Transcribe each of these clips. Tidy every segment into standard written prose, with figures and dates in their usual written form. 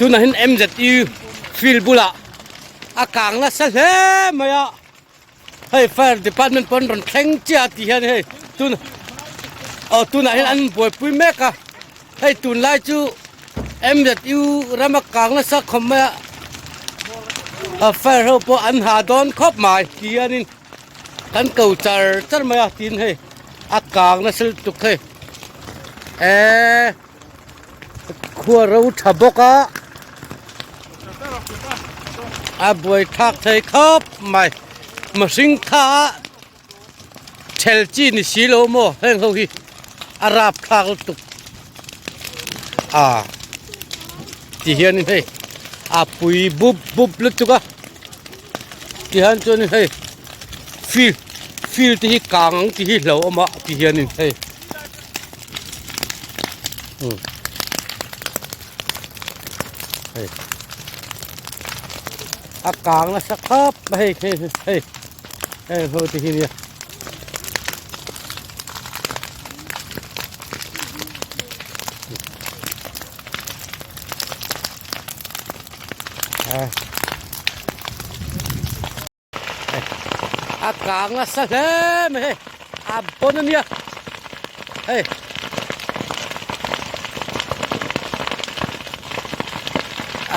Tunah hian MZU field bulah a kang nasa hle mai a, hei fire department pawh an rawn thleng chiah a tih hian hei tun aw tunah hian an buaipui mek a, hei tunlai chu MZU rama kang nasa khawp mai a, a fire ho pawh an ha dawn khawp mai ti hianin kan ko char char mai a tin hei a kang nasa lutuk hei eee. Khua ro tha bawk a, a buai thlak thei khawp mai mihring kha thel chi ni si lo maw heng ho hi a rap thlak lutuk a ti hian in hei a pui bup bup lutuk a ti hian chuan in hei field field te hi kang ang tih hi hlauhawm a ti hian in hei. Hei a kang nasa khawp mai hei hei hei hei ho te hi nia. A kang nasa hle mai hei a bawn a nia hei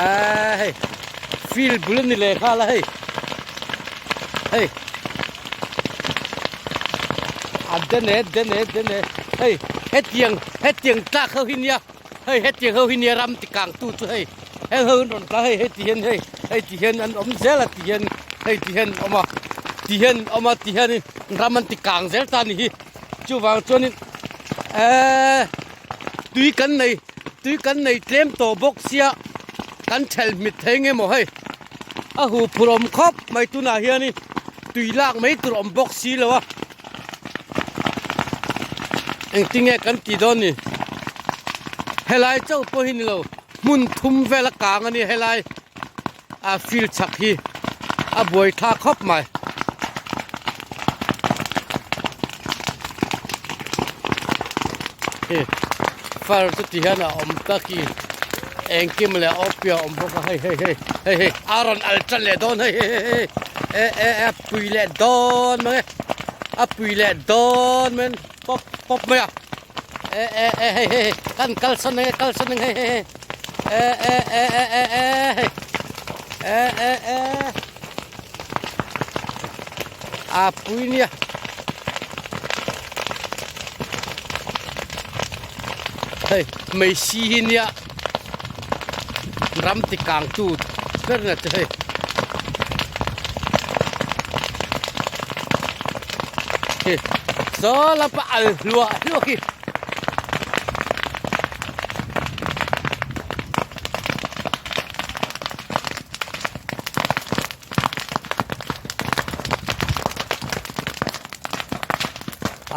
aaa hei field bul a ni leh nghal a hei hei a den e den e den e hei hetiang hetiang tlak ho hi nia. Hei hetiang ho hi nia ram ti kang tu chu hei heng ho an rawn tla hei heti hian hei hei ti hian an awm zel a ti hian hei ti hian an awm a ti hian an awm a ti hianin ram an ti kang zel ta a ni hi chuvang chuanin eee tui kan nei tui kan nei tlem tawh bawk sia kan thelh hmit thei nge maw hei a huh phur awm khawp mai tunah hianin tui lak mai tur awm bawk si lo a. Engtinge kan tih dawn ni? Helai chauh pawh hi ni lo, hmun thum vel a kang a ni helai a field chhak hi a buai tha khawp mai. Hei far chu ti hian a awm tak i engkim leh awpia a awm bawk a hei hei hei hei hei a rawn al tan leh dawn hei hei hei hei e e e a pui leh dawn mang e a pui leh dawn mai pawp pawp mai a e e e hei hei kan kalsan ang e kalsan ang hei hei hei e e e e e e hei e e e a pui nia hei meisi hi nia ram ti kang tu ber na chu hei hi saw lampa al hluah hluah khi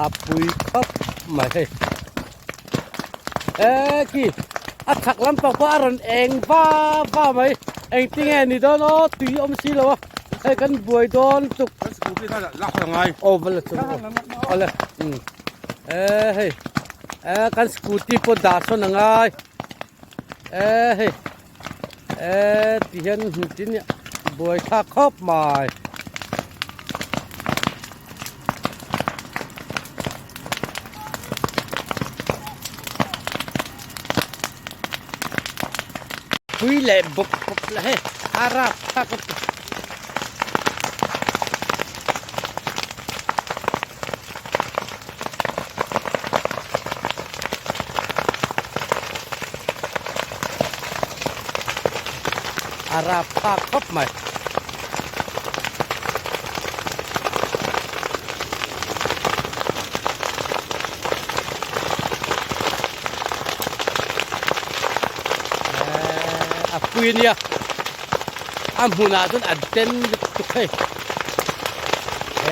a pui khawp mai hei. E khi a chhak lampang pawh a rawn eng va va mai engtinge ni dawn aw tui awm si lo a hei kan buai dawn tuk Kan scooty kha lak a ngai. Aw va la chu awle um e hei e kan scooty pawh dah sawn a ngai e hei e ti hian tin buai thlak khawp mai. Pui leh bawp bawp lah hei a rap thlak a a rap thlak khawp mai. A pui ania a hmunah chuan a den lutuk hei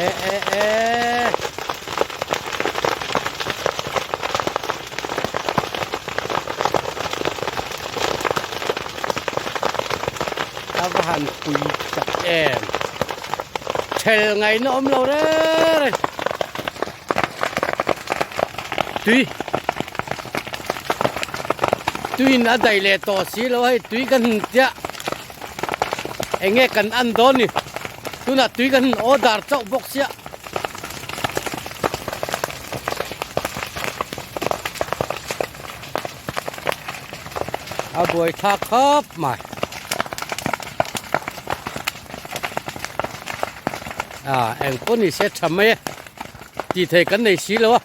e e e A va han pui tak em. Thel ngaihna awm lo reng reng. Tui. Tuiin a daih leh tawh si lo a hei tui kan hun chiah eng nge kan an dawn ni tunah tui kan hun order chauh bawk sia. A buai thlak khawp mai a eng pawh ni se tha mai e tih theih kan nei si lo a.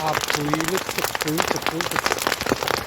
A pui lutuk pui lutuk pui lutuk.